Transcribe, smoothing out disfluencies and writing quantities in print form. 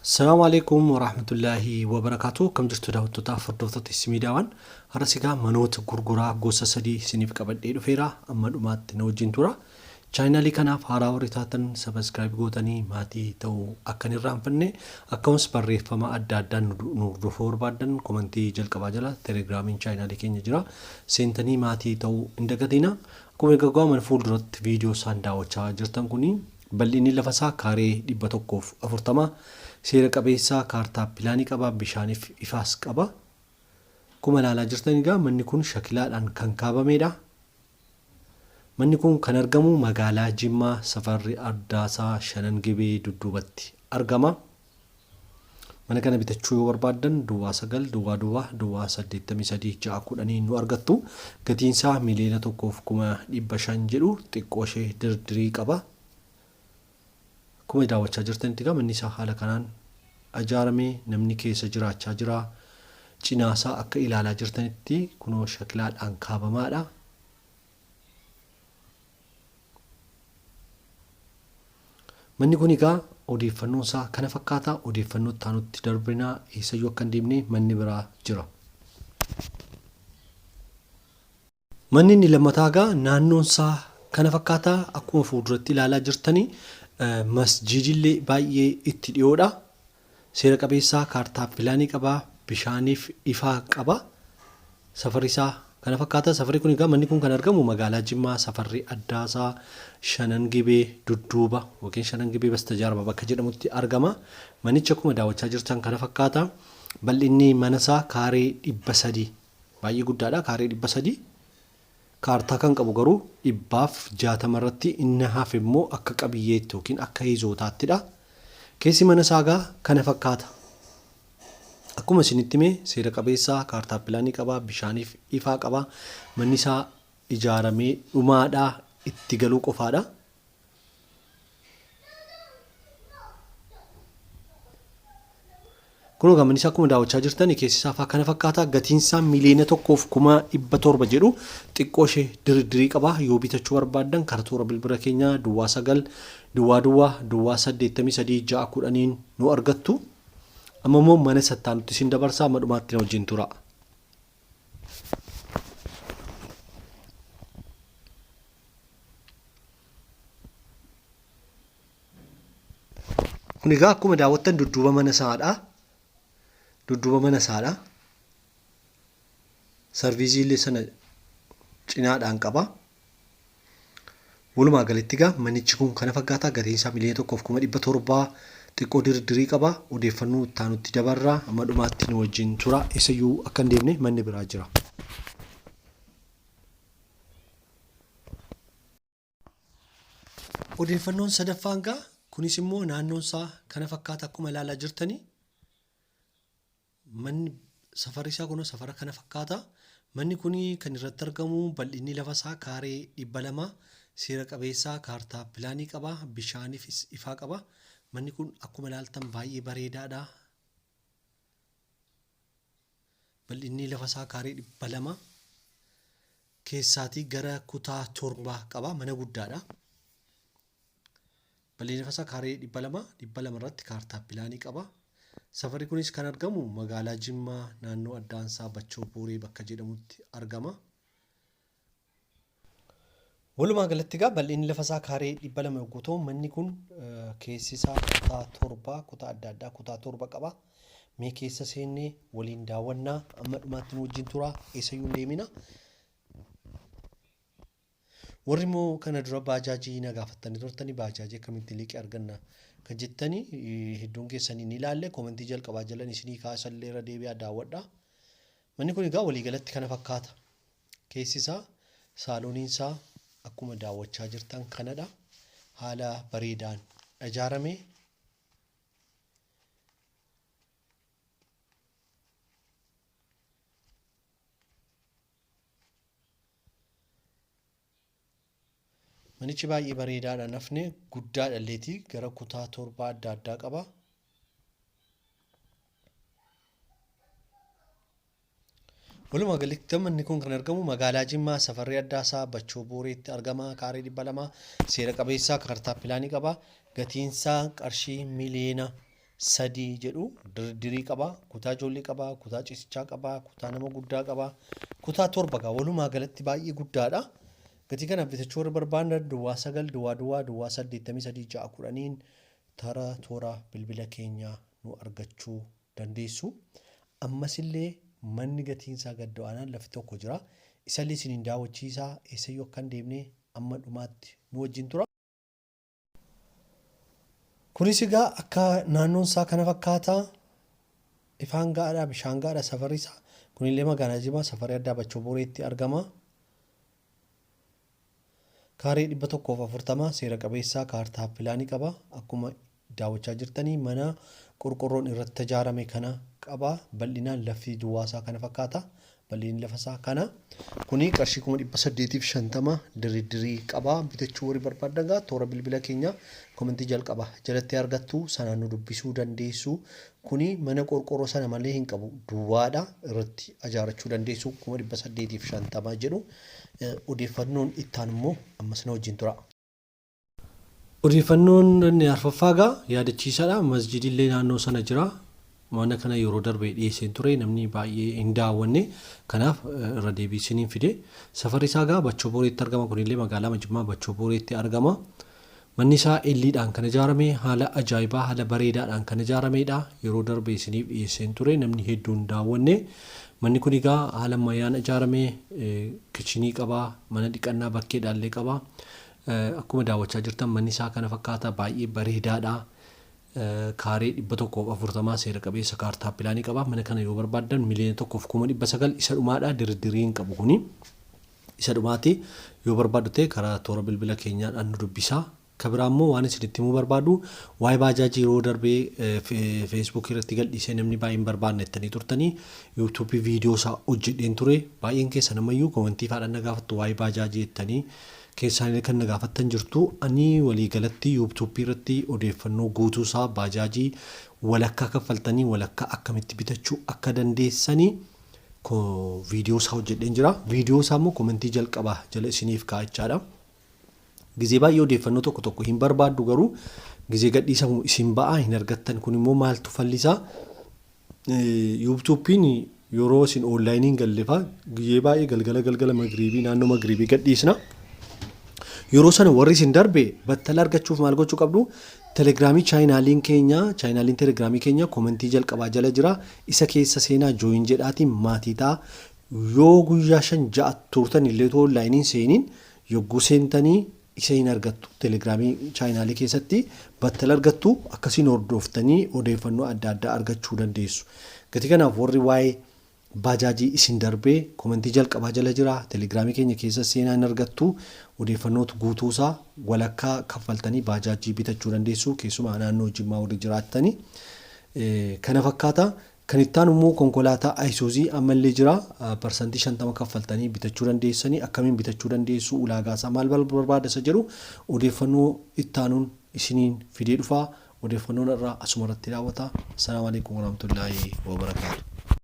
Assalaamu alaikum warahmatullaahi wabarakaatu. Akkam jirtu daawwattootaaf hordoftoota Issi Miidiyaawwan. Har'as egaa manoota gurguraa gosa sadii isiniif qabadhee dhufeera. Amma dhumaatti na wajjin tura. Chaanaalii kanaaf haaraa warri taatan sabaskiraayib gootanii maatii ta'uu akka hin irraanfanne akkasumas barreeffama adda addaan nu hordofuu barbaaddan komantii jalqabaa jala telegiraamiin chaanaalii keenya jira. Seentanii maatii ta'uu hin dagatina. Akkuma egaa mana fuulduratti viidiyoo isaan daawwachaa jirtan kuni Bal'inni lafa isaa kaaree 140, seera qabeessa, kaartaa pilaanii qaba, bishaaniif ifaas qaba. Akkuma ilaalaa jirtan egaa manni kun shakilaadhaan kan kaabameedha. Manni kun kan argamu magaalaa Jimmaa safarri Ardaasaa Shanan Gibee dudduubatti argama. Mana kana bitachuu yoo barbaaddan duwwaa 9 duwwaa duwwaa duwwaa 83 6 10 nu argattu. Gatiin isaa 1,500,000 jedhu xiqqoo ishee dirdirii qaba. Akkuma daawwachaa jirtanitti egaa manni isaa haala kanaan ijaaramee namni keessa jiraachaa jira. Cinaa isaa akka ilaalaa jirtanitti kunoo shakilaadhaan kaabamaadha. Manni kun egaa odeeffannoon isaa kana fakkaata. Odeeffannoo itti aanutti darbina. Eessayyuu akka hin deemne manni biraa jira. Manni inni lammataa egaa naannoon isaa kana fakkaata. Akkuma fuulduratti ilaalaa jirtanii masjiidillee baay'ee itti dhiyoodha. Seera qabeessa kaartaa pilaanii qaba. Bishaaniif ifaa qaba. Safarri isaa kana fakkaata. Safarri kun egaa manni kun kan argamu magaalaa Jimmaa safarri Addaasaa Shanan Gibee dudduuba yookiin Shanan Gibee Bastajaarba bakka jedhamutti argama. Manichi akkuma daawwachaa jirtan kana fakkaata. Bal'inni mana isaa kaaree 300 baay'ee guddaadha kaaree 300. Kaartaa kan qabu garuu 160 irratti inni hafe immoo akka qabiyyeetti yookiin akka hizootaаттidha. Keessi mana isaa egaa kana fakkaata. Akkuma isinitti hime seera qabeessa kaartaa pilaanii qaba, bishaaniif ifaa qaba. Manni isaa ijaaramee dhumaadha, itti galuu qofaadha. Kunoo egaa manni isaa akkuma daawwachaa jirtan keessi isaa faa kana fakkaata. Gatiin isaa 1,700,000 jedhu xiqqoo ishee dirdirii qaba. Yoo bitachuu barbaaddan karaa toora bilbila keenyaa duwwaa 9 duwwaa duwwaa duwwaa 83 6 10n nu argattu. Amma immoo mana isa itti aanutti isin dabarsa amma dhumaatti na wajjin tura. Kun egaa akkuma daawwattan dudduuba mana isaadha. Dudduuba mana isaadha. Sarviizii illee sana cinaadhaan qaba. Walumaa galatti egaa manichi kun kana fakkaata. Gatiin isaa 1,700,000 xiqqoo dirdirii qaba. Odeeffannoo itti aanutti dabarra. Amma dhumaatti nu wajjin tura. Eessayyuu akka hin deemne manni biraa jira. Odeeffannoon sadaffaan gaa kunis immoo naannoon isaa kana fakkaata akkuma ilaalaa jirtanii manni safarri isaa kunoo safara kana fakkaata. Manni kun kan irratti argamu bal'inni lafa isaa kaaree 200 seera qabeessaa kaartaa pilaanii qaba bishaaniif ifaa qaba. Manni kun akkuma ilaaltan baay'ee bareedaadha. Bal'inni lafa isaa kaaree 200 keessaatii gara kutaa torbaa qaba. Mana guddaadha. Bal'inni lafa isaa kaaree 200 200 irratti kaartaa pilaanii qaba. Safarri kunis kan argamu magaalaa Jimmaa naannoo Addaansaa Bachoo Booree bakka jedhamutti argama. Walumaa galatti egaa bal'inni lafa isaa kaaree 200 yogguu ta'u manni kun keessi isaa kutaa torba kutaa adda addaa kutaa torba qaba. Mee keessa seennee waliin daawwannaa amma dhumaatti nu wajjin turaa eessayyuu hin deemina. Warri immoo kana dura baajaajii na gaafattanii turtanii baajaajii akkamitti liqii arganna kan jettanii hedduun keessanii ni ilaalle koomentii jalqabaa jalan isinii kaasallee irra deebi'aa daawwadha. Manni kun egaa waliigalatti kana fakkaata. Keessi isaa saalooniin isaa akkuma daawwachaa jirtan kanadha. Haala bareedaan ijaarame. Manichi baay'ee bareedaadha nafne guddaadha illeeti gara kutaa torbaa adda addaa qaba. Walumaa galatti manni kun kan argamu magaalaa Jimmaa safarri Addaasaa Bachoo Booreetti argama. Kaaree 200 seera qabeessaa kaartaa pilaanii qaba. Gatiinsaa qarshii miliyoona 3 jedhu dirdirii qaba. Kutaa ijoollee qaba, kutaa ciisichaa qaba, kutaa nama guddaa qaba. Kutaa 7 gaa walumaa galatti baay'ee guddaadha. Gatii kana bitachuu warri barbaadan duwwaa 9 duwwaa duwwaa duwwaa 83 6 10n tara toora bilbila keenya nu argachuu dandeessu. Ammasillee manni gatiin isaa gad aanaan lafi tokko jira. Isallee isiniin daawwachiisaa eessayyuu akka hin deemne amma dhumaatti nu wajjin tura. Kunis egaa akka naannoon isaa kana fakkaata. Ifaan ga'aadha, bishaan ga'aadha safarri isaa. Kunillee magaalaa Jimaa safarri addaa Bachoo Boreetti argama. Kaaree 140 seera qabeessaa kaartaa pilaanii qaba. Akkuma daawwachaa jirtanii mana qorqorroon irratti ijaarame kana qaba. Bal'inaan lafti duwwaasaa kana fakkaata. Bal'inni lafa isaa kana. Kuni qarshii 850,000 diriidirii qaba. Bitachuu warri barbaadan gaa toora bilbila keenya komentii jalqaba jalatti argattu sanaan nu dubbisuu dandeessu. Kuni mana qorqorroo sana malee hin qabu. Duwwaadha irratti ijaarrachuu dandeessu 850,000 jedhu. Odeeffannoon ittaan immoo ammas na wajjin tura. Odeeffannoon inni arfaffaa egaa yaadachiisaadha. Masjiidillee naannoo sana jira. Mana kana yeroo darbe dhiyeesseen ture namni baay'ee hin daawwanne. Kanaaf irra deebii isiniin fide. Safarri isaa egaa Bachoo Booreetti argama. Kunillee magaalaa Jimmaa Bachoo Booreetti argama. Manni isaa elliidhaan kan ijaarame haala ajaa'ibaa haala bareedaadhaan kan ijaaramedha. Yeroo darbe isiniif dhiyeesseen ture namni hedduun daawwanne. Manni kun egaa haala ammayyaan ijaarame kichinii qaba, mana dhiqannaa bakkeedhaallee qaba. Akkuma daawwachaa jirtan manni isaa kana fakkaata baay'ee bareedaadha. Kaaree 140 seera qabeessa kaartaa pilaanii qaba. Mana kana yoo barbaaddan 1,900,000 isa dhumaadha. Dirdirii hin qabu kuni. Isa dhumaati yoo barbaaddu ta'e karaa toora bilbila keenyaadhaan nu dubbisaa. Ka biraa immoo waan isinitti himuu barbaadu waa'ee baajaajii yeroo darbee feesbuukii irratti gadhiisee namni baay'een hin barbaanne jettanii turtanii yuutuubii viidiyoo isaa hojjedheen ture. Baay'een keessan ammayyuu komentii faadhaan na gaafattu waa'ee baajaajii jettanii keessaan kan na gaafattan jirtu. Ani waliigalatti yuutuubii irratti odeeffannoo guutuu isaa baajaajii walakkaa kaffaltanii walakkaa akkamitti bitachuu akka dandeessanii viidiyoo isaa hojjedheen jira. Viidiyoo isaa immoo komentii jalqaba jala isiniif kaa'ichaadha. Gizee baay'ee odeeffannoo tokko tokko hin barbaaddu garuu gizee gadhiisamu isin ba'aa hin argattan kun immoo maaltu fallisaa yuutuubiin yeroo isin onlaayinii hin galle faa gizee baay'ee galgala galgala magriibii naannoo magriibii gadhiisna. Yeroo sana warri isin darbe battala argachuuf maal gochuu qabdu telegiraamii chaayinaaliin keenya chaayinaaliin telegiraamii keenya komentii jalqabaa jala jira isa keessa seenaa jooyin jedhaatiin maatii ta'a yoo guyyaa 5 6 turtan illee otoo onlaayiniin seeniin yogguu seentanii isa hin argattu telegiraamii chaayinaalii keessatti battala argattu akkasiin hordoftanii odeeffannoo adda addaa argachuu dandeessu. Gatii kanaaf warri waa'ee baajaajii isin darbee komentii jalqabaa jala jira telegiraamii keenya keessa seenaa hin argattu odeeffannootu guutuusaa walakkaa kaffaltanii baajaajii bitachuu dandeessu keessumaa naannoo Jimmaa warri jiraattanii. Kana fakkaata. Kan itti aanu immoo konkolaataa Ayisuuzii ammallee jira. Parsantii 50 kaffaltanii bitachuu dandeessanii akkamiin bitachuu dandeessu ulaagaa isaa maal barbaada isa jedhu odeeffannoo itti aanuun isiniin fidee dhufa. Odeeffannoon irraa asuma irratti raawwata. Assalaamu alaikum warahmatullaahi wabarakaatu.